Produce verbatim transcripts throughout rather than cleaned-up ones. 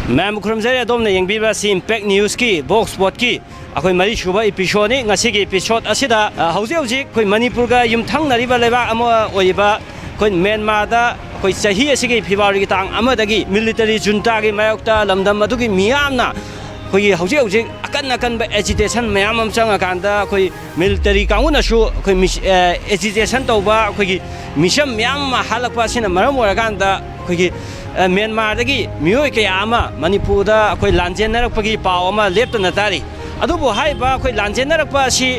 ꯃꯌꯥꯝꯕꯨ ꯈꯨꯔꯨꯝꯖꯔꯤ꯫ ꯑꯗꯣꯝꯅ ꯌꯦꯡꯕꯤꯕ ꯁꯤ ꯏꯝꯄꯦꯛ ꯅ꯭ꯌꯨꯁꯀꯤ ꯕꯣꯛꯁ ꯁ꯭ꯄꯣꯔꯠꯀꯤ ꯑꯩꯈꯣꯏ ꯃꯔꯤꯁꯨꯕ ꯏꯄꯤꯁꯣꯗꯅꯤ꯫ ꯉꯁꯤꯒꯤ ꯏꯄꯤꯁꯣꯗ ꯑꯁꯤꯗ, ꯑ, ꯍꯧꯖꯤꯛ ꯍꯧꯖꯤꯛ ꯑꯩꯈꯣꯏ ꯃꯅꯤꯄꯨꯔꯒ ꯌꯨꯝꯊꯪꯅꯔꯤꯕ ꯂꯩꯕꯥꯛ ꯑꯃ ꯑꯣꯏꯔꯤꯕ ꯑꯩꯈꯣꯏ ꯃ꯭ꯌꯥꯟꯃꯥꯔꯗ ꯑꯩꯈꯣꯏ ꯆꯍꯤ ꯑꯁꯤꯒꯤ ꯐꯦꯕ꯭ꯔꯨꯋꯥꯔꯤꯒꯤ ꯇꯥꯡ ꯑꯃꯗꯒꯤ ꯃꯤꯂꯤꯇꯔꯤ ꯖꯨꯟꯇꯥꯒꯤ ꯃꯥꯌꯣꯛꯇ ꯂꯝꯗꯝ ꯑꯗꯨꯒꯤ ꯃꯤꯌꯥꯝꯅ ꯑꯩꯈꯣꯏꯒꯤ ꯍꯧꯖꯤꯛ ꯍꯧꯖꯤꯛ ꯑꯀꯟ ꯑꯀꯟꯕ ꯑꯦꯖꯤꯇꯦꯁꯟ ꯃꯌꯥꯝ ꯑꯃ ꯆꯪꯉꯀꯥꯟꯗ ꯑꯩꯈꯣꯏ ꯃꯤꯂꯤꯇꯔꯤ ꯀꯥꯡꯕꯨꯅꯁꯨ ꯑꯩꯈꯣꯏ ꯃꯤꯁ-, ꯑ, ꯑꯦꯖꯤꯇꯦꯁꯟ ꯇꯧꯕ, ꯑꯩꯈꯣꯏꯒꯤ ꯃꯤꯁꯝ ꯃꯌꯥꯝ ꯑꯃ ꯍꯥꯠꯂꯛꯄ ꯑꯁꯤꯅ ꯃꯔꯝ ꯑꯣꯏꯔꯀꯥꯟꯗ ꯑꯩꯈꯣꯏꯒꯤ, ꯑ, ꯃ꯭ꯌꯥꯟꯃꯥꯔꯗꯒꯤ ꯃꯤꯑꯣꯏ ꯀꯌꯥ ꯑꯃ ꯃꯅꯤꯄꯨꯔꯗ ꯑꯩꯈꯣꯏ ꯂꯥꯟꯖꯦꯟꯅꯔꯛꯄꯒꯤ ꯄꯥꯎ ꯑꯃ ꯂꯦꯞꯇꯅ ꯇꯥꯔꯤ꯫ ꯑꯗꯨꯕꯨ ꯍꯥꯏꯔꯤꯕ ꯑꯩꯈꯣꯏ ꯂꯥꯟꯖꯦꯟꯅꯔꯛꯄ ꯑꯁꯤ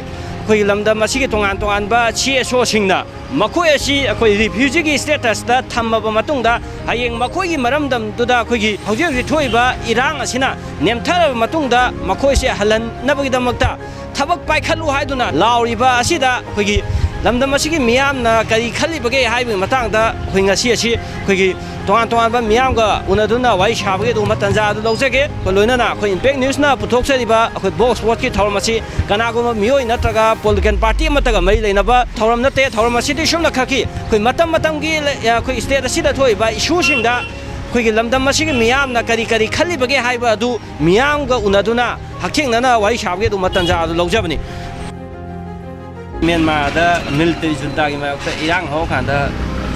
ꯑꯩꯈꯣꯏꯒꯤ ꯂꯝꯗꯝ ꯑꯁꯤꯒꯤ ꯇꯣꯉꯥꯟ ꯇꯣꯉꯥꯟꯕ ꯁꯤ ꯑꯦꯁ ꯑꯣꯁꯤꯡꯅ ꯃꯈꯣꯏ ꯑꯁꯤ ꯑꯩꯈꯣꯏ ꯔꯤꯐ꯭ꯌꯨꯖꯤꯒꯤ ꯁ꯭ꯇꯦꯇꯁꯇ ꯊꯝꯃꯕ ꯃꯇꯨꯡꯗ, ꯍꯌꯦꯡ ꯃꯈꯣꯏꯒꯤ ꯃꯔꯝꯗꯝꯗꯨꯗ ꯑꯩꯈꯣꯏꯒꯤ ꯍꯧꯖꯤꯛ ꯍꯧꯖꯤꯛ ꯊꯣꯛꯏꯕ ꯏꯔꯥꯡ ꯑꯁꯤꯅ ꯅꯦꯝꯊꯔꯕ ꯃꯇꯨꯡꯗ, ꯃꯈꯣꯏꯁꯦ ꯍꯜꯍꯟꯅꯕꯒꯤꯗꯃꯛꯇ ꯊꯕꯛ ꯄꯥꯏꯈꯠꯂꯨ ꯍꯥꯏꯗꯨꯅ ꯂꯥꯎꯔꯤꯕ ꯑꯁꯤꯗ, ꯑꯩꯈꯣꯏꯒꯤ ꯂꯝꯗꯝ ꯑꯁꯤꯒꯤ ꯃꯤꯌꯥꯝꯅ ꯀꯔꯤ ꯈꯜꯂꯤꯕꯒꯦ ꯍꯥꯏꯕꯒꯤ ꯃꯇꯥꯡꯗ ꯑꯩꯈꯣꯏ ꯉꯁꯤ ꯑꯁꯤ ꯑꯩꯈꯣꯏꯒꯤ ꯇꯣꯉꯥꯟ ꯇꯣꯉꯥꯟꯕ ꯃꯤꯌꯥꯝꯒ ꯎꯅꯗꯨꯅ ꯋꯥꯔꯤ ꯁꯥꯕꯒꯤ ꯑꯗꯨꯒꯨꯝꯕ ꯇꯥꯟꯖꯥ ꯑꯗꯨ ꯂꯧꯖꯒꯦ꯫ ꯑꯩꯈꯣꯏ ꯂꯣꯏꯅꯅ ꯑꯩꯈꯣꯏ ꯏꯝꯄꯦꯛ ꯅ꯭ꯌꯨꯁꯅ ꯄꯨꯊꯣꯛꯆꯔꯤꯕ ꯑꯩꯈꯣꯏ ꯕꯣꯛꯁ ꯁ꯭ꯄꯣꯔꯠꯀꯤ ꯊꯧꯔꯝ ꯑꯁꯤ ꯀꯅꯥꯒꯨꯝꯕ ꯃꯤꯑꯣꯏ ꯅꯠꯇ꯭ꯔꯒ ꯄꯣꯂꯤꯇꯤꯀꯦꯜ ꯄꯥꯔꯇꯤ ꯑꯃꯠꯇꯒ ꯃꯔꯤ ꯂꯩꯅꯕ ꯊꯧꯔꯝ ꯅꯠꯇꯦ꯫ ꯊꯧꯔꯝ ꯑꯁꯤꯗꯤ ꯁꯨꯝꯅꯈꯛꯀꯤ ꯑꯩꯈꯣꯏ ꯃꯇꯝ ꯃꯇꯝꯒꯤ ꯂꯩ-, ꯑꯩꯈꯣꯏ ꯁ꯭ꯇꯦꯠ ꯑꯁꯤꯗ ꯊꯣꯛꯏꯕ ꯏꯁꯨꯁꯤꯡꯗ ꯑꯩꯈꯣꯏꯒꯤ ꯂꯝꯗꯝ ꯑꯁꯤꯒꯤ ꯃꯤꯌꯥꯝꯅ ꯀꯔꯤ ꯀꯔꯤ ꯈꯜꯂꯤꯕꯒꯦ ꯍꯥꯏꯕ ꯑꯗꯨ ꯃꯤꯌꯥꯝꯒ ꯎꯅꯗꯨꯅ ꯍꯛꯊꯦꯡꯅꯅ ꯋꯥꯔꯤ ꯁꯥꯕꯒꯤ ꯑꯗꯨꯒꯨꯝꯕ ꯇꯥꯟꯖꯥ ꯑꯗꯨ ꯂꯧꯖꯕꯅꯤ꯫ ꯃ꯭ꯌꯥꯟꯃꯥꯔꯗ ꯃꯤꯂꯤꯇꯔꯤ ꯖꯨꯟꯇꯥꯒꯤ ꯃꯥꯌꯣꯛꯇ ꯏꯔꯥꯡ ꯍꯧꯔꯀꯥꯟꯗ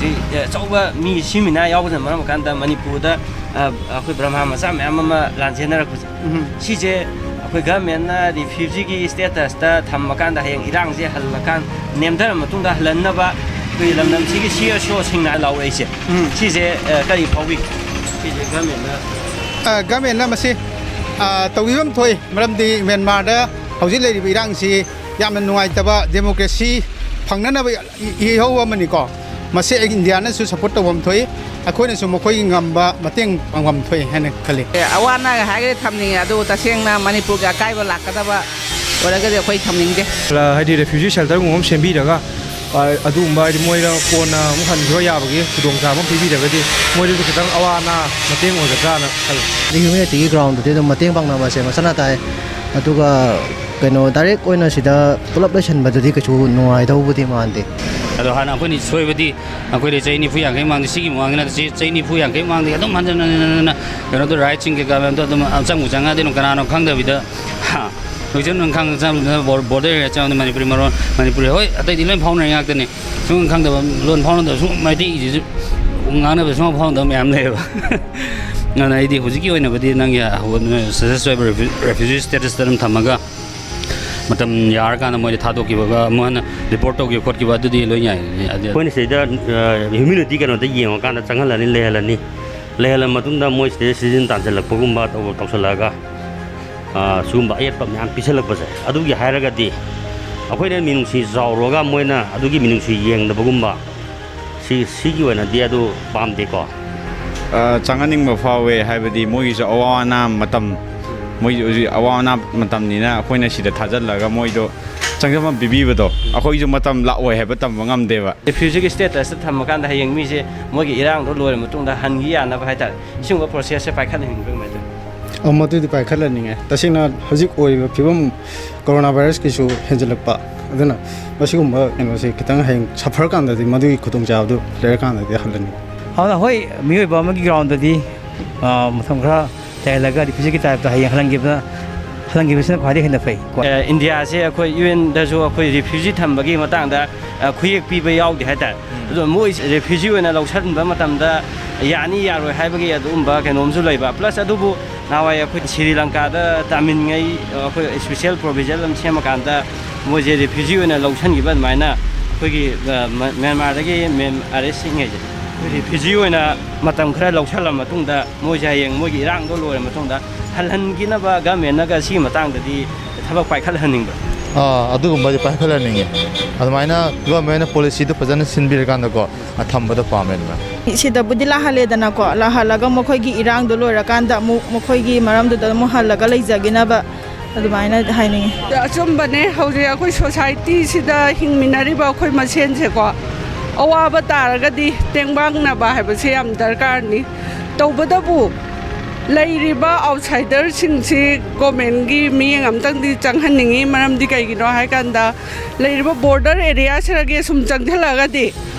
ꯍꯧꯖꯤꯛ, ꯑꯦ, ꯑꯆꯧꯕ ꯃꯤ ꯁꯤꯃꯤꯅꯥ ꯌꯥꯎꯕꯅ ꯃꯔꯝ ꯑꯣꯏꯔꯀꯥꯟꯗ ꯃꯅꯤꯄꯨꯔꯗ, ꯑ, ꯑꯩꯈꯣꯏ ꯕ꯭ꯔꯍꯃꯥ ꯃꯆꯥ ꯃꯌꯥꯝ ꯑꯃ ꯂꯥꯟꯖꯦꯟꯅꯔꯛꯄꯁꯦ, ꯎꯝ꯫ ꯁꯤꯁꯦ ꯑꯩꯈꯣꯏ ꯒꯚꯔꯟꯃꯦꯟꯅ ꯔꯤꯐ꯭ꯌꯨꯖꯤꯒꯤ ꯁ꯭ꯇꯦꯇꯁꯇ ꯊꯝꯃꯀꯥꯟꯗ ꯍꯌꯦꯡ ꯏꯔꯥꯡꯁꯦ ꯍꯜꯂꯀꯥꯟ ꯅꯦꯝꯊꯔ ꯃꯇꯨꯡꯗ ꯍꯜꯍꯟꯅꯕ ꯑꯩꯈꯣꯏ ꯂꯝꯗꯝꯁꯤꯒꯤ ꯁꯤ ꯑꯦꯁ ꯑꯣꯁꯤꯡꯅ ꯂꯥꯎꯔꯛꯏꯁꯦ, ꯎꯝ꯫ ꯁꯤꯁꯦ, ꯑ, ꯀꯔꯤ ꯐꯥꯎꯕꯤ? ꯁꯤꯁꯦ ꯒꯚꯔꯟꯃꯦꯟꯅ ꯑ, ꯒꯚꯔꯟꯃꯦꯟꯅ ꯃꯁꯤ, ꯑ, ꯇꯧꯕꯤꯐꯝ ꯊꯣꯛꯏ꯫ ꯃꯔꯝꯗꯤ ꯃ꯭ꯌꯥꯟꯃꯥꯔꯗ ꯍꯧꯖꯤꯛ ꯂꯩꯔꯤꯕ ꯏꯔꯥꯡꯁꯤ ꯌꯥꯝꯅ ꯅꯨꯡꯉꯥꯏꯇꯕ, ꯗꯦꯃꯣꯀ꯭ꯔꯦꯁꯤ ꯐꯪꯅꯅꯕ ꯏ-, ꯏꯍꯧ ꯑꯃꯅꯤꯀꯣ꯫ ꯃꯁꯤ ꯑꯩ ꯏꯟꯗꯤꯌꯥꯅꯁꯨ ꯁꯄꯣꯔꯠ ꯇꯧꯐꯝ ꯊꯣꯛꯏ, ꯑꯩꯈꯣꯏꯅꯁꯨ ꯃꯈꯣꯏꯒꯤ ꯉꯝꯕ ꯃꯇꯦꯡ ꯄꯥꯡꯐꯝ ꯊꯣꯛꯏ ꯍꯥꯏꯅ ꯈꯜꯂꯤ꯫ ꯑꯦ, ꯑꯋꯥ ꯑꯅꯥ ꯍꯥꯏꯔꯒꯗꯤ ꯊꯝꯅꯤꯡꯉꯦ, ꯑꯗꯨꯕꯨ ꯇꯁꯦꯡꯅ ꯃꯅꯤꯄꯨꯔꯒꯤ ꯑꯀꯥꯏꯕ ꯂꯥꯛꯀꯗꯕ ꯑꯣꯏꯔꯒꯗꯤ ꯑꯩꯈꯣꯏ ꯊꯝꯅꯤꯡꯗꯦ꯫ ꯍꯥꯏꯗꯤ ꯔꯦꯐ꯭ꯌꯨꯖꯤ ꯁꯦꯜꯇꯔꯒꯨꯝꯕ ꯑꯃ ꯁꯦꯝꯕꯤꯔꯒ, ꯑ, ꯑꯗꯨꯒꯨꯝꯕ ꯍꯥꯏꯗꯤ ꯃꯣꯏꯗ ꯀꯣꯟꯅ ꯑꯃꯨꯛ ꯍꯟꯈꯤꯕ ꯌꯥꯕꯒꯤ ꯈꯨꯗꯣꯡꯆꯥꯕ ꯑꯃ ꯄꯤꯕꯤꯔꯒꯗꯤ ꯃꯣꯏꯗꯁꯨ ꯈꯤꯇꯪ ꯑꯋꯥ ꯑꯅꯥ ꯃꯇꯦꯡ ꯑꯣꯏꯒꯗ꯭ꯔꯥꯅ ꯈꯜꯂꯤ꯫ ꯍ꯭ꯌꯨꯃꯦꯅꯤꯇꯤꯒꯤ ꯒ꯭ꯔꯥꯎꯟꯗꯗꯤ ꯑꯗꯨꯝ ꯃꯇꯦꯡ ꯄꯥꯡꯅꯕꯁꯦ ꯃꯁꯥꯅ ꯇꯥꯏ꯫ ꯑꯗꯨꯒ ꯀꯩꯅꯣ, ꯗꯥꯏꯔꯦꯛ ꯑꯣꯏꯅ ꯁꯤꯗ ꯄꯨꯂꯞ ꯂꯩꯁꯟꯕꯗꯨꯗꯤ ꯀꯩꯁꯨ ꯅꯨꯡꯉꯥꯏꯗꯧꯕꯨꯗꯤ ꯃꯥꯟꯗꯦ꯫ ꯑꯗꯣ ꯍꯥꯟꯅ ꯑꯩꯈꯣꯏꯅ ꯁꯣꯏꯕꯗꯤ, ꯑꯩꯈꯣꯏꯗꯤ ꯆꯍꯤ ꯅꯤꯐꯨ ꯌꯥꯡꯈꯩ ꯃꯃꯥꯡꯗ, ꯁꯤꯒꯤ ꯃꯃꯥꯡꯗ ꯅꯠꯇꯦ, ꯆꯍꯤ, ꯆꯍꯤ ꯅꯤꯐꯨ ꯌꯥꯡꯈꯩ ꯃꯃꯥꯡꯗꯒꯤ ꯑꯗꯨꯝ ꯍꯟꯖꯟ ꯍꯟꯖꯟ ꯍꯟꯖꯟ ꯍꯟꯖꯟ ꯀꯩꯅꯣꯗꯣ, ꯔꯥꯏꯠꯁꯤꯡ ꯀꯩꯀꯥ ꯃꯌꯥꯝꯗꯣ ꯑꯗꯨꯝ ꯆꯪꯕꯨ ꯆꯪꯉꯛꯑꯗꯤ ꯑꯗꯨꯝ ꯀꯅꯥꯅꯣ ꯈꯪꯗꯕꯤꯗ, ꯍꯥ, ꯍꯧꯖꯤꯛ ꯅꯪ ꯈꯪ-, ꯆꯪ-, ꯕꯣꯔ-, ꯕꯣꯔꯗꯔ ꯑꯦꯔꯤꯌꯥ ꯆꯪꯉꯗꯤ ꯃꯅꯤꯄꯨꯔꯤ ꯃꯔꯣꯟ, ꯃꯅꯤꯄꯨꯔꯤ, ꯍꯣꯏ, ꯑꯇꯩꯗꯤ ꯂꯣꯏ ꯐꯥꯎꯅꯔꯤ ꯉꯥꯛꯇꯅꯤ꯫ ꯁꯨꯝ ꯈꯪꯗꯕ, ꯂꯣꯟ ꯐꯥꯎꯅꯗꯕ, ꯁꯨꯝ ꯃꯩꯇꯩꯁꯤꯁꯨ ꯉꯥꯡꯅꯕ ꯁꯨꯡꯐꯥꯎ ꯐꯥꯎꯅꯗꯕ ꯃꯌꯥꯝ ꯂꯩꯌꯦꯕ꯫ ꯑꯗꯨꯅ ꯑꯩꯗꯤ ꯍꯧꯖꯤꯛꯀꯤ ꯑꯣꯏꯅꯕꯗꯤ ꯅꯪꯒꯤ ꯍꯧ-, ꯁꯖꯦꯁ ꯑꯣꯏꯕ ꯔꯤꯐ꯭ꯌꯨ-, ꯔꯤꯐ꯭ꯌꯨꯖꯤ ꯁ꯭ꯇꯦꯇꯁꯇ ꯑꯗꯨꯝ ꯊꯝꯃꯒ, ꯃꯇꯝ ꯌꯥꯔꯀꯥꯟꯗ ꯃꯣꯏꯗ ꯊꯥꯗꯣꯛꯈꯤꯕꯒ, ꯑꯃꯨꯛ ꯍꯟꯅ ꯔꯤꯄꯣꯔꯠ ꯇꯧꯈꯤꯕ ꯈꯣꯠꯈꯤꯕ, ꯑꯗꯨꯗꯤ ꯂꯣꯏ ꯌꯥꯏ꯫ ꯑꯗꯨ ꯑꯩꯈꯣꯏꯅ ꯁꯤꯗ, ꯑ, ꯍ꯭ꯌꯨꯃꯤꯅꯤꯇꯤ ꯀꯩꯅꯣꯗ ꯌꯦꯡꯉꯀꯥꯟꯗ ꯆꯪꯍꯜꯂꯅꯤ, ꯂꯩꯍꯜꯂꯅꯤ꯫ ꯂꯩꯍꯜꯂ ꯃꯇꯨꯡꯗ ꯃꯣꯏ ꯁꯤꯗꯩ ꯁꯤꯖꯤꯟ ꯇꯥꯟꯁꯤꯜꯂꯛꯄꯒꯨꯝꯕ ꯇꯧ-, ꯇꯧꯁꯤꯜꯂꯛꯑꯒ, ꯑ, ꯁꯤꯒꯨꯝꯕ ꯑꯌꯦꯠꯄ ꯃꯌꯥꯝ ꯄꯤꯁꯜꯂꯛꯄꯁꯦ, ꯑꯗꯨꯒꯤ ꯍꯥꯏꯔꯒꯗꯤ ꯑꯩꯈꯣꯏꯅ ꯃꯤꯅꯨꯡꯁꯤ ꯆꯥꯎꯔꯨꯔꯒ ꯃꯣꯏꯅ ꯑꯗꯨꯒꯤ ꯃꯤꯅꯨꯡꯁꯤ ꯌꯦꯡꯗꯕꯒꯨꯝꯕ, ꯁꯤ, ꯁꯤꯒꯤ ꯑꯣꯏꯅꯗꯤ ꯑꯗꯨ ꯄꯥꯝꯗꯦꯀꯣ꯫ ꯑ, ꯆꯪꯍꯟꯅꯤꯡꯕ ꯐꯥꯎꯋꯦ, ꯍꯥꯏꯕꯗꯤ ꯃꯣꯏꯒꯤꯁꯨ ꯑꯋꯥ ꯑꯅꯥ ꯃꯇꯝ, ꯃꯣꯏꯒꯤ ꯍꯧꯖꯤꯛ ꯑꯋꯥ ꯑꯅꯥ ꯃꯇꯝꯅꯤꯅ ꯑꯩꯈꯣꯏꯅ ꯁꯤꯗ ꯊꯥꯖꯤꯜꯂꯒ ꯃꯣꯏꯗꯣ ꯆꯪꯖꯐꯝ ꯄꯤꯕꯤꯕꯗꯣ, ꯑꯩꯈꯣꯏꯁꯨ ꯃꯇꯝ ꯂꯥꯛꯑꯣꯏ ꯍꯥꯏꯕ ꯇꯝꯕ ꯉꯝꯗꯦꯕ꯫ ꯔꯤꯐ꯭ꯌꯨꯖꯤꯒꯤ ꯁ꯭ꯇꯦꯇꯁꯇ ꯊꯝꯃꯀꯥꯟꯗ ꯍꯌꯦꯡ ꯃꯤꯁꯦ ꯃꯣꯏꯒꯤ ꯏꯔꯥꯡꯗꯣ ꯂꯣꯏꯔ ꯃꯇꯨꯡꯗ ꯍꯟꯈꯤ ꯌꯥꯅꯕ ꯍꯥꯏꯇꯥꯔꯦ, ꯁꯤꯒꯨꯝꯕ ꯄ꯭ꯔꯣꯁꯦꯁꯁꯦ ꯄꯥꯏꯈꯠꯍꯟꯅꯤꯡꯕ꯭ꯔꯥ ꯀꯃꯥꯏꯅ ꯇꯧꯋꯤ? ꯑ, ꯃꯗꯨꯗꯤ ꯄꯥꯏꯈꯠꯍꯟꯅꯤꯡꯉꯦ꯫ ꯇꯁꯦꯡꯅ ꯍꯧꯖꯤꯛ ꯑꯣꯏꯔꯤꯕ ꯐꯤꯕꯝ, ꯀꯣꯔꯣꯅꯥ ꯚꯥꯏꯔꯁꯀꯤꯁꯨ ꯍꯦꯟꯖꯜꯂꯛꯄ, ꯑꯗꯨꯅ ꯃꯁꯤꯒꯨꯝꯕ ꯀꯩꯅꯣꯁꯦ ꯈꯤꯇꯪ ꯍꯌꯦꯡ ꯁꯐꯔ ꯀꯥꯟꯗꯗꯤ ꯃꯗꯨꯒꯤ ꯈꯨꯗꯣꯡꯆꯥꯕꯗꯨ ꯂꯩꯔꯀꯥꯟꯗꯗꯤ ꯍꯜꯍꯟꯅꯤꯡꯉꯤ꯫ ꯑꯗꯨꯅ ꯍꯣꯏ, ꯃꯤꯑꯣꯏꯕ ꯑꯃꯒꯤ ꯒ꯭ꯔꯥꯎꯟꯗꯗꯤ, ꯑ, ꯃꯇꯝ ꯈꯔ ꯂꯩꯍꯜꯂꯒ ꯔꯤꯐ꯭ꯌꯨꯖꯤꯒꯤ ꯇꯥꯏꯞꯇ ꯍꯌꯦꯡ ꯍꯜꯍꯟꯈꯤꯕꯅ, ꯍꯜꯍꯟꯈꯤꯕꯁꯤꯅ ꯈ꯭ꯋꯥꯏꯗꯒꯤ ꯍꯦꯟꯅ ꯐꯩ꯫ ꯑ, ꯏꯟꯗꯤꯌꯥꯁꯦ ꯑꯩꯈꯣꯏ ꯌꯨ ꯑꯦꯟꯗꯁꯨ ꯑꯩꯈꯣꯏ ꯔꯤꯐ꯭ꯌꯨꯖꯤ ꯊꯝꯕꯒꯤ ꯃꯇꯥꯡꯗ, ꯑ, ꯈꯨꯌꯦꯛ ꯄꯤꯕ ꯌꯥꯎꯗꯦ ꯍꯥꯏꯇꯥꯔꯦ꯫ ꯎꯝ꯫ ꯑꯗꯣ ꯃꯣꯏ ꯔꯤꯐ꯭ꯌꯨꯖꯤ ꯑꯣꯏꯅ ꯂꯧꯁꯤꯟꯕ ꯃꯇꯝꯗ ꯌꯥꯅꯤ ꯌꯥꯔꯣꯏ ꯍꯥꯏꯕꯒꯤ ꯑꯗꯨꯒꯨꯝꯕ ꯀꯩꯅꯣꯝꯁꯨ ꯂꯩꯕ꯫ ꯄ꯭ꯂꯁ ꯑꯗꯨꯕꯨ ꯅꯍꯥꯟꯋꯥꯏ ꯑꯩꯈꯣꯏ ꯁ꯭ꯔꯤ ꯂꯪꯀꯥꯗ ꯇꯥꯃꯤꯜꯉꯩ, ꯑꯩꯈꯣꯏ ꯏꯁꯄꯤꯁꯦꯜ ꯄ꯭ꯔꯣꯚꯤꯖꯟ ꯑꯃ ꯁꯦꯝꯃꯀꯥꯟꯗ ꯃꯣꯏꯁꯦ ꯔꯤꯐ꯭ꯌꯨꯖꯤ ꯑꯣꯏꯅ ꯂꯧꯁꯤꯟꯈꯤꯕ ꯑꯗꯨꯃꯥꯏꯅ ꯑꯩꯈꯣꯏꯒꯤ, ꯑ, ꯃ-, ꯃ꯭ꯌꯥꯟꯃꯥꯔꯗꯒꯤ ꯃꯦꯟ-, ꯑꯥꯔ ꯑꯦꯁ ꯁꯤꯉꯩꯁꯦ ꯔꯤꯐ꯭ꯌꯨꯖꯤ ꯑꯣꯏꯅ ꯃꯇꯝ ꯈꯔ ꯂꯧꯁꯤꯜꯂ ꯃꯇꯨꯡꯗ ꯃꯣꯏꯁꯦ ꯍꯌꯦꯡ ꯃꯣꯏꯒꯤ ꯏꯔꯥꯡꯗꯣ ꯂꯣꯏꯔ ꯃꯇꯨꯡꯗ ꯍꯜꯍꯟꯈꯤꯅꯕ ꯒꯃꯦꯟꯅꯒ ꯁꯤꯒꯤ ꯃꯇꯥꯡꯗꯗꯤ ꯊꯕꯛ ꯄꯥꯏꯈꯠꯍꯟꯅꯤꯡꯕ꯭ꯔꯥ? ꯑꯥ, ꯑꯗꯨꯒꯨꯝꯕꯗꯤ ꯄꯥꯏꯈꯠꯍꯟꯅꯤꯡꯉꯤ꯫ ꯑꯗꯨꯃꯥꯏꯅ ꯒꯣꯔꯃꯦꯟꯅ ꯄꯣꯂꯤꯁꯤꯗꯨ ꯐꯖꯅ ꯁꯤꯟꯕꯤꯔꯀꯥꯟꯗꯀꯣ, ꯊꯝꯕꯗꯣ ꯄꯥꯝꯃꯦ ꯑꯗꯨꯃꯥꯏꯅ꯫ ꯁꯤꯗꯕꯨꯗꯤ ꯂꯥꯛꯍꯜꯂꯦꯗꯅꯀꯣ, ꯂꯥꯛꯍꯜꯂꯒ ꯃꯈꯣꯏꯒꯤ ꯏꯔꯥꯡꯗꯣ ꯂꯣꯏꯔꯀꯥꯟꯗ ꯑꯃꯨꯛ ꯃꯈꯣꯏꯒꯤ ꯃꯔꯝꯗꯨꯗ ꯑꯃꯨꯛ ꯍꯜꯂꯒ ꯂꯩꯖꯈꯤꯅꯕ ꯑꯗꯨꯃꯥꯏꯅ ꯍꯥꯏꯅꯤꯡꯉꯤ꯫ ꯑꯆꯨꯝꯕꯅꯦ, ꯍꯧꯖꯤꯛ ꯑꯩꯈꯣꯏ ꯁꯣꯁꯥꯏꯇꯤꯁꯤꯗ ꯍꯤꯡꯃꯤꯟꯅꯔꯤꯕ ꯑꯩꯈꯣꯏ ꯃꯁꯦꯟꯁꯦꯀꯣ, ꯑꯋꯥꯕ ꯇꯥꯔꯒꯗꯤ ꯇꯦꯡꯕꯥꯡꯅꯕ ꯍꯥꯏꯕꯁꯦ ꯌꯥꯝ ꯗꯔꯀꯥꯔꯅꯤ꯫ ꯇꯧꯕꯇꯕꯨ ꯂꯩꯔꯤꯕ ꯑꯥꯎꯠꯁꯥꯏꯗꯔꯁꯤꯡꯁꯤ ꯒꯣꯔꯃꯦꯟꯒꯤ ꯃꯤꯠꯌꯦꯡ ꯑꯝꯇꯪꯗꯤ ꯆꯪꯍꯟꯅꯤꯡꯉꯤ꯫ ꯃꯔꯝꯗꯤ ꯀꯩꯒꯤꯅꯣ ꯍꯥꯏꯀꯥꯟꯗ, ꯂꯩꯔꯤꯕ ꯕꯣꯔꯗꯔ ꯑꯦꯔꯤꯌꯥꯁꯤꯗꯒꯤ ꯁꯨꯝ ꯆꯪꯁꯤꯜꯂꯛꯑꯒꯗꯤ,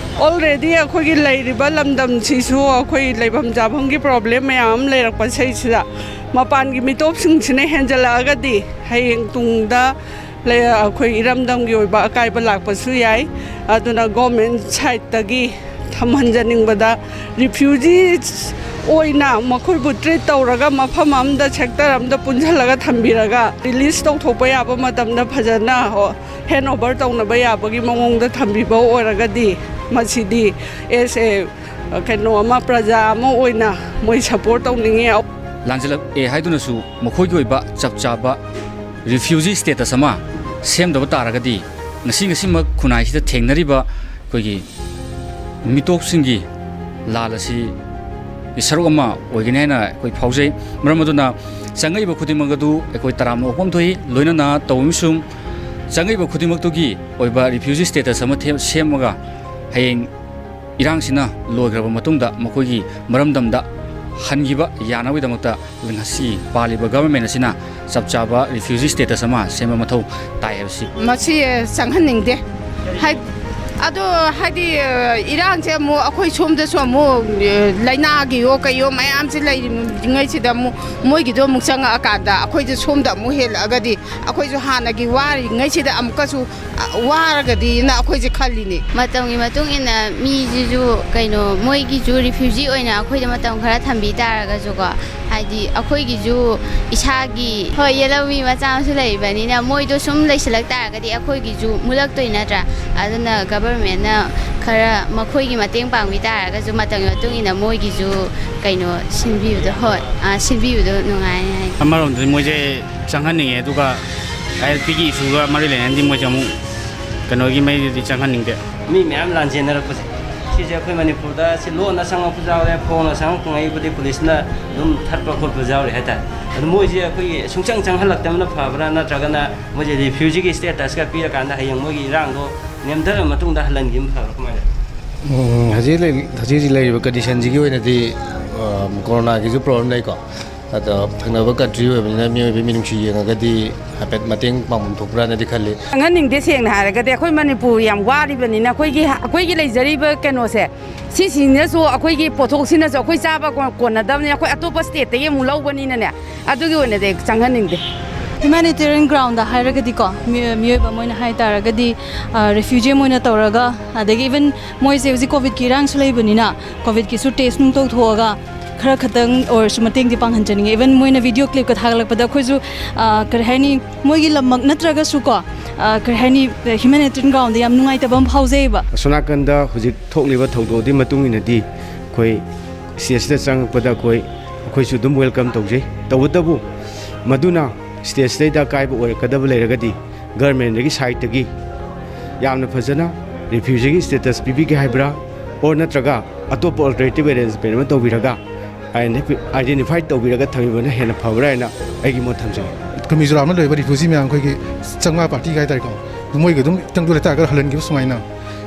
ꯑꯣꯜꯔꯦꯗꯤ ꯑꯩꯈꯣꯏꯒꯤ ꯂꯩꯔꯤꯕ ꯂꯝꯗꯝꯁꯤꯁꯨ ꯑꯩꯈꯣꯏ ꯂꯩꯐꯝ ꯆꯥꯐꯝꯒꯤ ꯄ꯭ꯔꯣꯕ꯭ꯂꯦꯝ ꯃꯌꯥꯝ ꯑꯃ ꯂꯩꯔꯛꯄꯁꯤꯗꯩꯁꯤꯗ, ꯃꯄꯥꯟꯒꯤ ꯃꯤꯇꯣꯞꯁꯤꯡꯁꯤꯅ ꯍꯦꯟꯖꯜꯂꯛꯑꯒꯗꯤ, ꯍꯌꯦꯡ ꯇꯨꯡꯗ ꯂꯩ-, ꯑꯩꯈꯣꯏ ꯏꯔꯝꯗꯝꯒꯤ ꯑꯣꯏꯕ ꯑꯀꯥꯏꯕ ꯂꯥꯛꯄꯁꯨ ꯌꯥꯏ꯫ ꯑꯗꯨꯅ ꯒꯣꯔꯃꯦꯟ ꯁꯥꯏꯠꯇꯒꯤ ꯊꯝꯍꯟꯖꯅꯤꯡꯕꯗ, ꯔꯤꯐ꯭ꯌꯨꯖꯤꯁ ꯑꯣꯏꯅ ꯃꯈꯣꯏꯕꯨ ꯇ꯭ꯔꯤꯠ ꯇꯧꯔꯒ, ꯃꯐꯝ ꯑꯃꯗ, ꯁꯦꯛꯇꯔ ꯑꯃꯗ ꯄꯨꯟꯁꯤꯜꯂꯒ ꯊꯝꯕꯤꯔꯒ, ꯔꯤꯂꯤꯁ ꯇꯧꯊꯣꯛꯄ ꯌꯥꯕ ꯃꯇꯝꯗ ꯐꯖꯅ ꯍꯦꯟ ꯑꯣꯚꯔ ꯇꯧꯅꯕ ꯌꯥꯕꯒꯤ ꯃꯑꯣꯡꯗ ꯊꯝꯕꯤꯕ ꯑꯣꯏꯔꯒꯗꯤ, ꯃꯁꯤꯗꯤ ꯑꯦꯁ ꯑꯦ, ꯀꯩꯅꯣ ꯑꯃ, ꯄ꯭ꯔꯖꯥ ꯑꯃ ꯑꯣꯏꯅ ꯃꯣꯏ ꯁꯄꯣꯔꯠ ꯇꯧꯅꯤꯡꯉꯤ꯫ ꯂꯥꯟꯖꯦꯜꯂꯛꯑꯦ ꯍꯥꯏꯗꯨꯅꯁꯨ ꯃꯈꯣꯏꯒꯤ ꯑꯣꯏꯕ ꯆꯞ ꯆꯥꯕ ꯔꯤꯐ꯭ꯌꯨꯖꯤ ꯁ꯭ꯇꯦꯇꯁ ꯑꯃ ꯁꯦꯝꯗꯕ ꯇꯥꯔꯒꯗꯤ, ꯉꯁꯤ ꯉꯁꯤꯃꯛ ꯈꯨꯟꯅꯥꯏꯁꯤꯗ ꯊꯦꯡꯅꯔꯤꯕ ꯑꯩꯈꯣꯏꯒꯤ ꯃꯤꯇꯣꯞꯁꯤꯡꯒꯤ ꯂꯥꯜ ꯑꯁꯤ ꯁꯔꯨꯛ ꯑꯃ ꯑꯣꯏꯒꯅꯤ ꯍꯥꯏꯅ ꯑꯩꯈꯣꯏ ꯐꯥꯎꯖꯩ꯫ ꯃꯔꯝ ꯑꯗꯨꯅ, ꯆꯪꯉꯛꯏꯕ ꯈꯨꯗꯤꯡꯃꯛ ꯑꯗꯨ ꯑꯩꯈꯣꯏ ꯇꯔꯥꯝꯅ ꯑꯣꯛꯐꯝ ꯊꯣꯛꯏ꯫ ꯂꯣꯏꯅꯅ ꯇꯧꯕ ꯑꯃꯁꯨꯡ ꯆꯪꯉꯛꯏꯕ ꯈꯨꯗꯤꯡꯃꯛꯇꯨꯒꯤ ꯑꯣꯏꯕ ꯔꯤꯐ꯭ꯌꯨꯖꯤ ꯁ꯭ꯇꯦꯇꯁ ꯑꯃ ꯊꯦ-, ꯁꯦꯝꯃꯒ, ꯍꯌꯦꯡ ꯏꯔꯥꯡꯁꯤꯅ ꯂꯣꯏꯈ꯭ꯔꯕ ꯃꯇꯨꯡꯗ ꯃꯈꯣꯏꯒꯤ ꯃꯔꯝꯗꯝꯗ ꯍꯟꯈꯤꯕ ꯌꯥꯅꯕꯒꯤꯗꯃꯛꯇ ꯉꯁꯤ ꯄꯥꯜꯂꯤꯕ ꯒꯚꯔꯟꯃꯦꯟ ꯑꯁꯤꯅ ꯆꯞ ꯆꯥꯕ ꯔꯤꯐ꯭ꯌꯨꯖꯤ ꯁ꯭ꯇꯦꯇꯁ ꯑꯃ ꯁꯦꯝꯕ ꯃꯊꯧ ꯇꯥꯏ ꯍꯥꯏꯕꯁꯤ꯫ ꯃꯁꯤ ꯆꯪꯍꯟꯅꯤꯡꯗꯦ꯫ ꯍꯥꯏ-, ꯑꯗꯣ ꯍꯥꯏꯗꯤ, ꯏꯔꯥꯡꯁꯦ ꯑꯃꯨꯛ ꯑꯩꯈꯣꯏ ꯁꯣꯝꯗꯁꯨ ꯑꯃꯨꯛ, ꯂꯥꯏꯅꯥꯒꯤꯌꯣ ꯀꯩꯌꯣ ꯃꯌꯥꯝꯁꯦ ꯂꯩꯔꯤꯉꯩꯁꯤꯗ ꯑꯃꯨꯛ ꯃꯣꯏꯒꯤꯗꯣ ꯑꯃꯨꯛ ꯆꯪꯉꯛꯑꯀꯥꯟꯗ ꯑꯩꯈꯣꯏꯁꯨ ꯁꯣꯝꯗ ꯑꯃꯨꯛ ꯍꯦꯜꯂꯛꯑꯒꯗꯤ, ꯑꯩꯈꯣꯏꯁꯨ ꯍꯥꯟꯅꯒꯤ ꯋꯥꯔꯤꯉꯩꯁꯤꯗ ꯑꯃꯨꯛꯀꯁꯨ ꯋꯥꯔꯒꯗꯤꯅ ꯑꯩꯈꯣꯏꯁꯦ ꯈꯜꯂꯤꯅꯦ꯫ ꯃꯇꯝꯒꯤ ꯃꯇꯨꯡ ꯏꯟꯅ ꯃꯤꯁꯤꯁꯨ, ꯀꯩꯅꯣ, ꯃꯣꯏꯒꯤꯁꯨ ꯔꯤꯐ꯭ꯌꯨꯖꯤ ꯑꯣꯏꯅ ꯑꯩꯈꯣꯏꯗ ꯃꯇꯝ ꯈꯔ ꯊꯝꯕꯤ ꯇꯥꯔꯒꯁꯨꯀꯣ, ꯍꯥꯏꯗꯤ ꯑꯩꯈꯣꯏꯒꯤꯁꯨ ꯏꯁꯥꯒꯤ, ꯍꯣꯏ, ꯌꯦꯜꯍꯧꯃꯤ ꯃꯆꯥ ꯑꯃꯁꯨ ꯂꯩꯕꯅꯤꯅ, ꯃꯣꯏꯗꯣ ꯁꯨꯝ ꯂꯩꯁꯤꯜꯂꯛ ꯇꯥꯔꯒꯗꯤ ꯑꯩꯈꯣꯏꯒꯤꯁꯨ ꯃꯨꯜꯂꯛꯇꯣꯏ ꯅꯠꯇ꯭ꯔꯥ? ꯑꯗꯨꯅ ꯒꯚꯔꯟꯃꯦꯟꯅ ꯈꯔ ꯃꯈꯣꯏꯒꯤ ꯃꯇꯦꯡ ꯄꯥꯡꯕꯤ ꯇꯥꯔꯒꯁꯨ, ꯃꯇꯝꯒꯤ ꯃꯇꯨꯡ ꯏꯟꯅ ꯃꯣꯏꯒꯤꯁꯨ, ꯀꯩꯅꯣ, ꯁꯤꯟꯕꯤꯕꯗꯣ, ꯍꯣꯏ, ꯑꯥ, ꯁꯤꯟꯕꯤꯕꯗꯣ ꯅꯨꯡꯉꯥꯏ ꯍꯥꯏꯗꯤ꯫ ꯑꯃꯔꯣꯝꯗꯗꯤ ꯃꯣꯏꯁꯦ ꯆꯪꯍꯟꯅꯤꯡꯉꯦ, ꯑꯗꯨꯒ ꯑꯥꯏ ꯑꯦꯜ ꯄꯤꯒꯤ ꯏꯁꯨꯒ ꯃꯔꯤ ꯂꯩꯅꯅꯗꯤ ꯃꯣꯏꯁꯦ ꯑꯃꯨꯛ ꯀꯩꯅꯣꯒꯤ ꯃꯩꯗꯨꯗꯤ ꯆꯪꯍꯟꯅꯤꯡꯗꯦ꯫ ꯃꯤ ꯃꯌꯥꯝ ꯂꯥꯟꯖꯦꯟꯅꯔꯛꯄꯁꯦ, ꯁꯤꯁꯦ ꯑꯩꯈꯣꯏ ꯃꯅꯤꯄꯨꯔꯗ ꯁꯤ ꯂꯣꯟꯅ ꯆꯪꯉꯛꯄꯁꯨ ꯌꯥꯎꯔꯦ, ꯐꯣꯡꯅ ꯆꯪꯉꯛꯄꯉꯩꯕꯨꯗꯤ ꯄꯨꯂꯤꯁꯅ ꯑꯗꯨꯝ ꯊꯠꯄ ꯈꯣꯠꯄꯁꯨ ꯌꯥꯎꯔꯦ ꯍꯥꯏꯇꯥꯔꯦ꯫ ꯑꯗꯨ ꯃꯣꯏꯁꯦ ꯑꯩꯈꯣꯏꯒꯤ ꯁꯨꯡꯆꯪ ꯆꯪꯍꯜꯂꯛꯇꯕꯅ ꯐꯕ꯭ꯔꯥ, ꯅꯠꯇ꯭ꯔꯒꯅ ꯃꯣꯏꯁꯦ ꯔꯤꯐ꯭ꯌꯨꯖꯤꯒꯤ ꯁ꯭ꯇꯦꯇꯁꯀ ꯄꯤꯔꯀꯥꯟꯗ ꯍꯌꯦꯡ ꯃꯣꯏꯒꯤ ꯏꯔꯥꯡꯗꯣ ꯅꯦꯝꯊꯔ ꯃꯇꯨꯡꯗ ꯍꯜꯍꯟꯈꯤꯕꯅ ꯐꯕ꯭ꯔꯥ, ꯀꯃꯥꯏꯅ ꯇꯧꯋꯤ? ꯎꯝ, ꯍꯧꯖꯤꯛ ꯂꯩ-, ꯍꯧꯖꯤꯛ ꯍꯧꯖꯤꯛ ꯂꯩꯔꯤꯕ ꯀꯟꯗꯤꯁꯟꯁꯤꯒꯤ ꯑꯣꯏꯅꯗꯤ ꯀꯣꯔꯣꯅꯥꯒꯤꯁꯨ ꯄ꯭ꯔꯣꯕ꯭ꯂꯦꯝ ꯂꯩꯀꯣ꯫ ꯑꯗꯣ ꯊꯪꯅꯕ ꯀꯟꯇ꯭ꯔꯤ ꯑꯣꯏꯕꯅꯤꯅ ꯃꯤꯑꯣꯏꯕꯒꯤ ꯃꯤꯅꯨꯡꯁꯤ ꯌꯦꯡꯉꯒꯗꯤ ꯍꯥꯏꯐꯦꯠ ꯃꯇꯦꯡ ꯄꯥꯡꯐꯝ ꯊꯣꯛꯄ꯭ꯔꯥꯅꯗꯤ ꯈꯜꯂꯤ꯫ ꯆꯪꯍꯟꯅꯤꯡꯗꯦ꯫ ꯁꯦꯡꯅ ꯍꯥꯏꯔꯒꯗꯤ ꯑꯩꯈꯣꯏ ꯃꯅꯤꯄꯨꯔ ꯌꯥꯝ ꯋꯥꯔꯤꯕꯅꯤꯅ ꯑꯩꯈꯣꯏꯒꯤ ꯑꯩꯈꯣꯏꯒꯤ ꯂꯩꯖꯔꯤꯕ ꯀꯩꯅꯣꯁꯦ, ꯁꯤꯁꯤꯅꯁꯨ, ꯑꯩꯈꯣꯏꯒꯤ ꯄꯣꯠꯊꯣꯛꯁꯤꯅꯁꯨ ꯑꯩꯈꯣꯏ ꯆꯥꯕ ꯀꯣꯟ- ꯀꯣꯟꯅꯗꯕꯅꯤ꯫ ꯑꯩꯈꯣꯏ ꯑꯇꯣꯞꯄ ꯁ꯭ꯇꯦꯠꯇꯒꯤ ꯑꯃꯨꯛ ꯂꯧꯕꯅꯤꯅꯅꯦ, ꯑꯗꯨꯒꯤ ꯑꯣꯏꯅꯗꯤ ꯑꯩ ꯆꯪꯍꯟꯅꯤꯡꯗꯦ꯫ ꯍ꯭ꯌꯨꯃꯦꯅꯤꯇꯦꯔꯤꯌꯟ ꯒ꯭ꯔꯥꯎꯟꯗ ꯍꯥꯏꯔꯒꯗꯤꯀꯣ, ꯃꯤꯑꯣ- ꯃꯤꯑꯣꯏꯕ ꯑꯃ ꯑꯣꯏꯅ ꯍꯥꯏ ꯇꯥꯔꯒꯗꯤ, ꯔꯤꯐ꯭ꯌꯨꯖꯤ ꯑꯃ ꯑꯣꯏꯅ ꯇꯧꯔꯒ, ꯑꯗꯒꯤ ꯏꯚꯟ ꯃꯣꯏꯁꯦ ꯍꯧꯖꯤꯛ ꯀꯣꯚꯤꯗꯀꯤ ꯏꯔꯥꯡꯁꯨ ꯂꯩꯕꯅꯤꯅ, ꯀꯣꯚꯤꯗꯀꯤꯁꯨ ꯇꯦꯁ ꯅꯨꯡ ꯇꯧꯊꯣꯛꯑꯒ, ꯈꯔ ꯈꯛꯇꯪ ꯑꯣꯏꯔꯁꯨ ꯃꯇꯦꯡꯗꯤ ꯄꯥꯡꯍꯟꯖꯅꯤꯡꯉꯤ꯫ ꯏꯚꯟ ꯃꯣꯏꯅ ꯚꯤꯗꯤꯑꯣ ꯀ꯭ꯂꯤꯞꯀ ꯊꯥꯒꯠꯂꯛꯄꯗ ꯑꯩꯈꯣꯏꯁꯨ, ꯑ, ꯀꯔꯤ ꯍꯥꯏꯅꯤ, ꯃꯣꯏꯒꯤ ꯂꯝꯃꯛ ꯅꯠꯇ꯭ꯔꯒꯁꯨ ꯀꯣ, ꯑ, ꯀꯔꯤ ꯍꯥꯏꯅꯤ, ꯍ꯭ꯌꯨꯃꯦꯅꯤꯇꯦꯔꯤꯌꯟ ꯒ꯭ꯔꯥꯎꯟꯗ ꯌꯥꯝ ꯅꯨꯡꯉꯥꯏꯇꯕ ꯑꯃ ꯐꯥꯎꯖꯩꯌꯦꯕ꯫ ꯑꯁꯣꯝ ꯅꯥꯀꯟꯗ ꯍꯧꯖꯤꯛ ꯊꯣꯛꯂꯤꯕ ꯊꯧꯗꯣꯛ ꯑꯗꯨꯒꯤ ꯃꯇꯨꯡ ꯏꯟꯅꯗꯤ ꯑꯩꯈꯣꯏ ꯁ꯭ꯇꯦꯖꯇ ꯆꯪꯉꯛꯄꯗ ꯑꯩꯈꯣꯏ, ꯑꯩꯈꯣꯏꯁꯨ ꯑꯗꯨꯝ ꯋꯦꯜꯀꯝ ꯇꯧꯖꯩ꯫ ꯇꯧꯕꯇꯕꯨ ꯃꯗꯨꯅ ꯁ꯭ꯇꯦꯖꯇꯩꯗ ꯑꯀꯥꯏꯕ ꯑꯣꯏꯔꯛꯀꯗꯕ ꯂꯩꯔꯒꯗꯤ ꯒꯔꯃꯦꯟꯗꯒꯤ ꯁꯥꯏꯠꯇꯒꯤ ꯌꯥꯝꯅ ꯐꯖꯅ ꯔꯤꯐ꯭ꯌꯨꯖꯤꯒꯤ ꯁ꯭ꯇꯦꯇꯁ ꯄꯤꯕꯤꯒꯦ ꯍꯥꯏꯕ꯭ꯔꯥ, ꯑꯣꯔ ꯅꯠꯇ꯭ꯔꯒ ꯑꯇꯣꯞꯄ ꯑꯜꯇꯔꯅꯦꯇꯤꯚ ꯑꯦꯔꯦꯟꯖꯃꯦꯟ ꯑꯃ ꯇꯧꯕꯤꯔꯒ ꯑꯥꯏꯗꯦꯟꯇꯤꯐꯥꯏ ꯇꯧꯕꯤꯔꯒ ꯊꯝꯕꯤꯕꯅ ꯍꯦꯟꯅ ꯐꯕ꯭ꯔꯥ ꯍꯥꯏꯅ ꯑꯩꯒꯤ ꯃꯣꯠ ꯊꯝꯖꯒꯦ꯫ ꯑꯩꯈꯣꯏ ꯃꯤꯖꯣꯔꯥꯝꯗ ꯂꯩꯕ ꯔꯤꯐ꯭ꯌꯨꯖꯤ ꯃꯌꯥꯝ, ꯑꯩꯈꯣꯏꯒꯤ ꯆꯥꯝꯃꯉꯥ ꯄꯥꯔꯇꯤꯒ ꯍꯥꯏꯇꯥꯔꯦꯀꯣ, ꯑꯗꯨ ꯃꯣꯏꯒ ꯑꯗꯨꯝ ꯇꯪꯗꯨ ꯂꯩꯇꯥꯔꯒ ꯍꯜꯍꯟꯈꯤꯕ ꯁꯨꯃꯥꯏꯅ,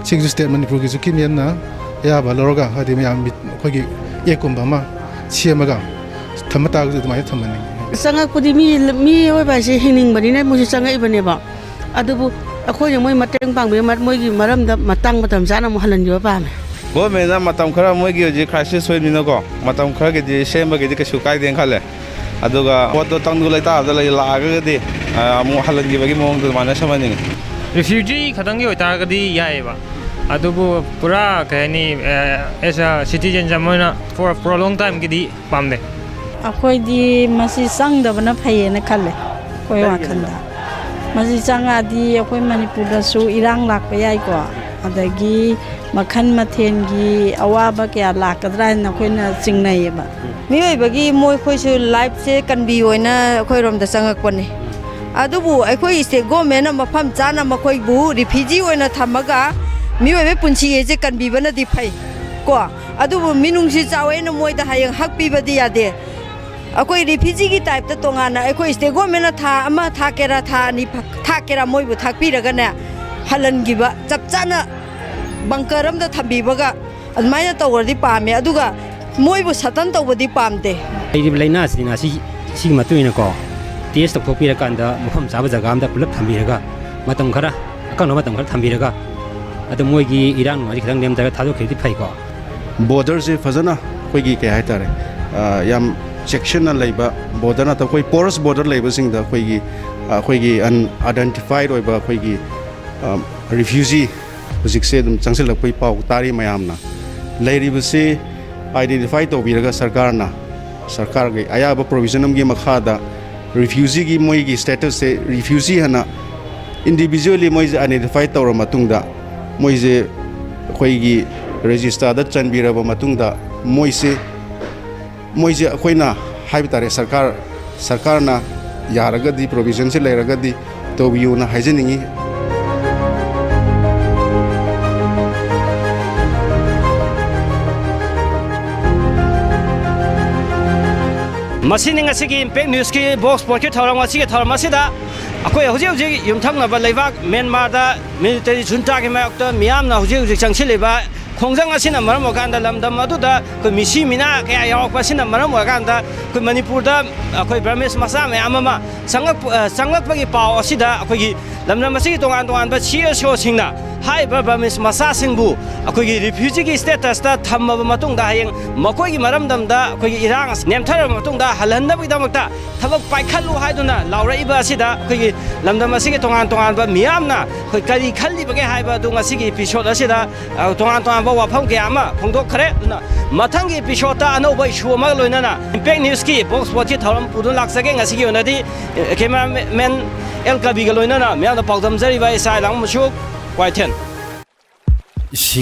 ꯁꯤꯒꯤꯁꯨ ꯁ꯭ꯇꯦꯠ ꯃꯅꯤꯄꯨꯔꯒꯤꯁꯨ ꯀꯤꯃꯦꯟꯅ ꯑꯌꯥꯕ ꯂꯧꯔꯒ, ꯍꯥꯏꯗꯤ ꯃꯌꯥꯝ ꯃꯤꯠ-, ꯑꯩꯈꯣꯏꯒꯤ ꯑꯦꯛꯀꯨꯝꯕ ꯑꯃ ꯁꯦꯝꯃꯒ ꯊꯝꯕ ꯇꯥꯔꯒꯁꯨ ꯑꯗꯨꯃꯥꯏꯅ ꯊꯝꯍꯟꯅꯤꯡꯉꯤ꯫ ꯆꯪꯉꯛꯄꯗꯤ ꯃꯤ, ꯃꯤꯑꯣꯏꯕ ꯍꯥꯏꯁꯦ ꯍꯤꯡꯅꯤꯡꯕꯅꯤꯅ ꯃꯣꯏꯁꯨ ꯆꯪꯉꯛꯏꯕꯅꯦꯕ꯫ ꯑꯗꯨꯕꯨ ꯑꯩꯈꯣꯏꯅ ꯃꯣꯏ ꯃꯇꯦꯡ ꯄꯥꯡꯕꯤꯕ, ꯃ-, ꯃꯣꯏꯒꯤ ꯃꯔꯝꯗ ꯃꯇꯥꯡ ꯃꯇꯝ ꯆꯥꯅ ꯑꯃꯨꯛ ꯍꯜꯍꯟꯈꯤꯕ ꯄꯥꯝꯃꯦ꯫ ꯒꯣꯔꯃꯦꯟꯅ ꯃꯇꯝ ꯈꯔ, ꯃꯣꯏꯒꯤ ꯍꯧꯖꯤꯛ ꯀ꯭ꯔꯥꯏꯁꯤꯁ ꯑꯣꯏꯕꯅꯤꯅꯀꯣ, ꯃꯇꯝ ꯈꯔꯒꯤꯗꯤ ꯁꯦꯝꯕꯒꯤꯗꯤ ꯀꯩꯁꯨ ꯀꯥꯏꯗꯦꯅ ꯈꯜꯂꯦ꯫ ꯑꯗꯨꯒ ꯄꯣꯠꯇꯣ ꯇꯪꯗꯨ ꯂꯩꯇꯥꯕꯗ ꯂꯩ ꯂꯥꯛꯑꯒꯗꯤ, ꯑ, ꯑꯃꯨꯛ ꯍꯜꯍꯟꯈꯤꯕꯒꯤ ꯃꯑꯣꯡꯗꯣ ꯑꯗꯨꯃꯥꯏꯅ ꯁꯦꯝꯍꯟꯅꯤꯡꯉꯤ꯫ ꯔꯤꯐ꯭ꯌꯨꯖꯤ ꯈꯛꯇꯪꯒꯤ ꯑꯣꯏꯇꯥꯔꯒꯗꯤ ꯌꯥꯏꯑꯕ, ꯑꯗꯨꯕꯨ ꯄꯨꯔꯥ ꯀꯩ ꯍꯥꯏꯅꯤ, ꯑꯦꯁ ꯑ ꯁꯤꯇꯤꯖꯦꯟꯁ ꯑꯃ ꯑꯣꯏꯅ for, for a long timeꯒꯤꯗꯤ ꯄꯥꯝꯗꯦ꯫ ꯑꯩꯈꯣꯏꯗꯤ ꯃꯁꯤ ꯆꯪꯗꯕꯅ ꯐꯩꯌꯦꯅ ꯈꯜꯂꯦ, ꯑꯩꯈꯣꯏ ꯋꯥꯈꯜꯗ꯫ ꯃꯁꯤ ꯆꯪꯉꯛꯑꯗꯤ ꯑꯩꯈꯣꯏ ꯃꯅꯤꯄꯨꯔꯗꯁꯨ ꯏꯔꯥꯡ ꯂꯥꯛꯄ ꯌꯥꯏꯀꯣ, ꯑꯗꯒꯤ ꯃꯈꯜ ꯃꯊꯦꯜꯒꯤ ꯑꯋꯥꯕ ꯀꯌꯥ ꯂꯥꯛꯀꯗ꯭ꯔꯥ ꯍꯥꯏꯅ ꯑꯩꯈꯣꯏꯅ ꯆꯤꯡꯅꯩꯌꯦꯕ꯫ ꯃꯤꯑꯣꯏꯕꯒꯤ ꯃꯣꯏꯈꯣꯏꯁꯨ ꯂꯥꯏꯐꯁꯦ ꯀꯟꯕꯤ ꯑꯣꯏꯅ ꯑꯩꯈꯣꯏꯔꯣꯝꯗ ꯆꯪꯉꯛꯄꯅꯦ꯫ ꯑꯗꯨꯕꯨ ꯑꯩꯈꯣꯏ ꯁ꯭ꯇꯦꯠ ꯒꯣꯔꯃꯦꯟꯅ ꯃꯐꯝ ꯆꯥꯅ ꯃꯈꯣꯏꯕꯨ ꯔꯤꯐ꯭ꯌꯨꯖꯤ ꯑꯣꯏꯅ ꯊꯝꯃꯒ ꯃꯤꯑꯣꯏꯕꯒꯤ ꯄꯨꯟꯁꯤ ꯍꯥꯏꯁꯦ ꯀꯟꯕꯤꯕꯅꯗꯤ ꯐꯩ ꯀꯣ꯫ ꯑꯗꯨꯕꯨ ꯃꯤꯅꯨꯡꯁꯤ ꯆꯥꯎꯋꯦꯅ ꯃꯣꯏꯗ ꯍꯌꯦꯡ ꯍꯛꯄꯤꯕꯗꯤ ꯌꯥꯗꯦ꯫ ꯑꯩꯈꯣꯏ ꯔꯤꯐ꯭ꯌꯨꯖꯤꯒꯤ ꯇꯥꯏꯞꯇ ꯇꯣꯉꯥꯟꯅ ꯑꯩꯈꯣꯏ ꯁ꯭ꯇꯦꯠ ꯒꯣꯔꯃꯦꯟꯅ ꯊꯥ ꯑꯃ ꯊꯥꯛꯀꯦꯔꯥ, ꯊꯥ ꯑꯅꯤ ꯐ-, ꯊꯥꯛꯀꯦꯔꯥ, ꯃꯣꯏꯕꯨ ꯊꯥꯛꯄꯤꯔꯒꯅꯦ, ꯍꯜꯍꯟꯈꯤꯕ, ꯆꯞ ꯆꯥꯅ ꯕꯪꯀꯔ ꯑꯃꯗ ꯊꯝꯕꯤꯕꯒ ꯑꯗꯨꯃꯥꯏꯅ ꯇꯧꯔꯗꯤ ꯄꯥꯝꯃꯦ꯫ ꯑꯗꯨꯒ ꯃꯣꯏꯕꯨ ꯁꯇꯟ ꯇꯧꯕꯗꯤ ꯄꯥꯝꯗꯦ꯫ ꯂꯩꯔꯤꯕ ꯂꯥꯏꯅꯥ ꯁꯤꯅ ꯁꯤ, ꯁꯤꯒꯤ ꯃꯇꯨꯡ ꯏꯟꯅꯀꯣ, ꯇꯦꯁ ꯇꯧꯊꯣꯛꯄꯤꯔꯀꯥꯟꯗ ꯃꯐꯝ ꯆꯥꯕ ꯖꯒꯥ ꯑꯃꯗ ꯄꯨꯂꯞ ꯊꯝꯕꯤꯔꯒ, ꯃꯇꯝ ꯈꯔ, ꯑꯀꯛꯅꯕ ꯃꯇꯝ ꯈꯔ ꯊꯝꯕꯤꯔꯒ, ꯑꯗꯨ ꯃꯣꯏꯒꯤ ꯏꯔꯥꯡ ꯅꯨꯡꯉꯥꯏꯁꯤ ꯈꯤꯇꯪ ꯅꯦꯝꯊꯔꯒ ꯊꯥꯗꯣꯛꯈꯤꯕꯗꯤ ꯐꯩꯀꯣ꯫ ꯕꯣꯔꯗꯔꯁꯦ ꯐꯖꯅ ꯑꯩꯈꯣꯏꯒꯤ, ꯀꯩ ꯍꯥꯏꯇꯥꯔꯦ, ꯑ, ꯌꯥꯝ ꯆꯦꯛꯁꯤꯟꯅ ꯂꯩꯕ ꯕꯣꯔꯗꯔ ꯅꯠꯇꯕ, ꯑꯩꯈꯣꯏ ꯄꯣꯔꯁ ꯕꯣꯔꯗꯔ ꯂꯩꯕꯁꯤꯡꯗ ꯑꯩꯈꯣꯏꯒꯤ, ꯑ, ꯑꯩꯈꯣꯏꯒꯤ ꯑꯟꯑꯥꯏꯗꯦꯟꯇꯤꯐꯥꯏꯗ ꯑꯣꯏꯕ ꯑꯩꯈꯣꯏꯒꯤ, ꯑ, ꯔꯤꯐ꯭ꯌꯨꯖꯤ ꯍꯧꯖꯤꯛꯁꯦ ꯑꯗꯨꯝ ꯆꯪꯁꯤꯜꯂꯛꯄꯒꯤ ꯄꯥꯎ ꯇꯥꯔꯤ ꯃꯌꯥꯝꯅ꯫ ꯂꯩꯔꯤꯕꯁꯤ ꯑꯥꯏꯗꯦꯟꯇꯤꯐꯥꯏ ꯇꯧꯕꯤꯔꯒ ꯁꯔꯀꯥꯔꯅ, ꯁꯔꯀꯥꯔꯒꯤ ꯑꯌꯥꯕ ꯄ꯭ꯔꯣꯕꯤꯖꯟ ꯑꯃꯒꯤ ꯃꯈꯥꯗ ꯔꯤꯐ꯭ꯌꯨꯖꯤꯒꯤ ꯃꯣꯏꯒꯤ ꯁ꯭ꯇꯦꯇꯁꯁꯦ, ꯔꯤꯐ꯭ꯌꯨꯖꯤ ꯍꯥꯏꯅ ꯏꯟꯗꯤꯕꯤꯖꯨꯋꯦꯜꯂꯤ ꯃꯣꯏꯁꯦ ꯑꯥꯏꯗꯦꯟꯇꯤꯐꯥꯏ ꯇꯧꯔ ꯃꯇꯨꯡꯗ, ꯃꯣꯏꯁꯦ ꯑꯩꯈꯣꯏꯒꯤ ꯔꯦꯖꯤꯁꯇꯥꯔꯗ ꯆꯟꯕꯤꯔꯕ ꯃꯇꯨꯡꯗ, ꯃꯣꯏꯁꯦ, ꯃꯣꯏꯁꯦ ꯑꯩꯈꯣꯏꯅ ꯍꯥꯏꯕ ꯇꯥꯔꯦ, ꯁꯔꯀꯥꯔ, ꯁꯔꯀꯥꯔꯅ ꯌꯥꯔꯒꯗꯤ, ꯄ꯭ꯔꯣꯕꯤꯖꯟꯁꯦ ꯂꯩꯔꯒꯗꯤ ꯇꯧꯕꯤꯌꯨꯅ ꯍꯥꯏꯖꯅꯤꯡꯉꯤ꯫ ꯃꯁꯤꯅꯤ ꯉꯁꯤꯒꯤ ꯏꯝꯄꯦꯛ ꯅ꯭ꯌꯨꯁꯀꯤ ꯕꯣꯛꯁ ꯄꯣꯠꯀꯤ ꯊꯧꯔꯝ꯫ ꯉꯁꯤꯒꯤ ꯊꯧꯔꯝ ꯑꯁꯤꯗ ꯑꯩꯈꯣꯏ ꯍꯧꯖꯤꯛ ꯍꯧꯖꯤꯛ ꯌꯨꯝꯊꯪꯅꯕ ꯂꯩꯕꯥꯛ ꯃ꯭ꯌꯥꯟꯃꯥꯔꯗ ꯃꯤꯂꯤꯇꯔꯤ ꯖꯨꯟꯇꯥꯒꯤ ꯃꯥꯌꯣꯛꯇ ꯃꯤꯌꯥꯝꯅ ꯍꯧꯖꯤꯛ ꯍꯧꯖꯤꯛ ꯆꯪꯁꯤꯜꯂꯤꯕ ꯈꯣꯡꯖꯪ ꯑꯁꯤꯅ ꯃꯔꯝ ꯑꯣꯏꯔꯀꯥꯟꯗ, ꯂꯝꯗꯝ ꯑꯗꯨꯗ ꯑꯩꯈꯣꯏ ꯃꯤꯁꯤ ꯃꯤꯅꯥ ꯀꯌꯥ ꯌꯥꯎꯔꯛꯄ ꯑꯁꯤꯅ ꯃꯔꯝ ꯑꯣꯏꯔꯀꯥꯟꯗ, ꯑꯩꯈꯣꯏ ꯃꯅꯤꯄꯨꯔꯗ ꯑꯩꯈꯣꯏ ꯕꯔꯃꯤꯁ ꯃꯆꯥ ꯃꯌꯥꯝ ꯑꯃ ꯆꯪꯂꯛꯄ, ꯑ, ꯆꯪꯂꯛꯄꯒꯤ ꯄꯥꯎ ꯑꯁꯤꯗ ꯑꯩꯈꯣꯏꯒꯤ ꯂꯝꯗꯝ ꯑꯁꯤꯒꯤ ꯇꯣꯉꯥꯟ ꯇꯣꯉꯥꯟꯕ ꯁꯤ ꯑꯦꯁ ꯑꯣꯁꯤꯡꯅ ꯍꯥꯏꯔꯤꯕ ꯕꯔꯃꯤꯁ ꯃꯆꯥꯁꯤꯡꯕꯨ ꯑꯩꯈꯣꯏꯒꯤ ꯔꯤꯐ꯭ꯌꯨꯖꯤꯒꯤ ꯁ꯭ꯇꯦꯇꯁꯇ ꯊꯝꯃꯕ ꯃꯇꯨꯡꯗ, ꯍꯌꯦꯡ ꯃꯈꯣꯏꯒꯤ ꯃꯔꯝꯗꯝꯗ ꯑꯩꯈꯣꯏꯒꯤ ꯏꯔꯥꯡ ꯑꯁꯤ ꯅꯦꯝꯊꯔꯕ ꯃꯇꯨꯡꯗ ꯍꯜꯍꯟꯅꯕꯒꯤꯗꯃꯛꯇ ꯊꯕꯛ ꯄꯥꯏꯈꯠꯂꯨ ꯍꯥꯏꯗꯨꯅ ꯂꯥꯎꯔꯛꯏꯕ ꯑꯁꯤꯗ, ꯑꯩꯈꯣꯏꯒꯤ ꯂꯝꯗꯝ ꯑꯁꯤꯒꯤ ꯇꯣꯉꯥꯟ ꯇꯣꯉꯥꯟꯕ ꯃꯤꯌꯥꯝꯅ ꯑꯩꯈꯣꯏ ꯀꯔꯤ ꯈꯜꯂꯤꯕꯒꯦ ꯍꯥꯏꯕ ꯑꯗꯨ ꯉꯁꯤꯒꯤ ꯏꯄꯤꯁꯣꯗ ꯑꯁꯤꯗ, ꯑ, ꯇꯣꯉꯥꯟ ꯇꯣꯉꯥꯟꯕ ꯋꯥꯐꯝ ꯀꯌꯥ ꯑꯃ ꯐꯣꯡꯗꯣꯛꯈ꯭ꯔꯦ꯫ ꯑꯗꯨꯅ ꯃꯊꯪꯒꯤ ꯏꯄꯤꯁꯣꯗꯇ ꯑꯅꯧꯕ ꯏꯁꯨ ꯑꯃꯒ ꯂꯣꯏꯅꯅ ꯏꯝꯄꯦꯛ ꯅ꯭ꯌꯨꯁꯀꯤ ꯕꯣꯛꯁ ꯄꯣꯠꯀꯤ ꯊꯧꯔꯝ ꯄꯨꯗꯨꯅ ꯂꯥꯛꯆꯒꯦ꯫ ꯉꯁꯤꯒꯤ ꯑꯣꯏꯅꯗꯤ, ꯑ, ꯀꯦꯃꯦꯔꯥꯃꯦꯟ ꯑꯦꯜ ꯀꯕꯤꯒ ꯂꯣꯏꯅꯅ ꯃꯤꯌꯥꯝꯗ ꯄꯥꯎꯗꯝꯖꯔꯤꯕ ꯑꯩ ꯁꯥꯏ ꯂꯥꯡꯃꯁꯨ ꯀ꯭ꯋꯥꯏꯊꯦꯜ꯫ ꯏꯁꯤꯡ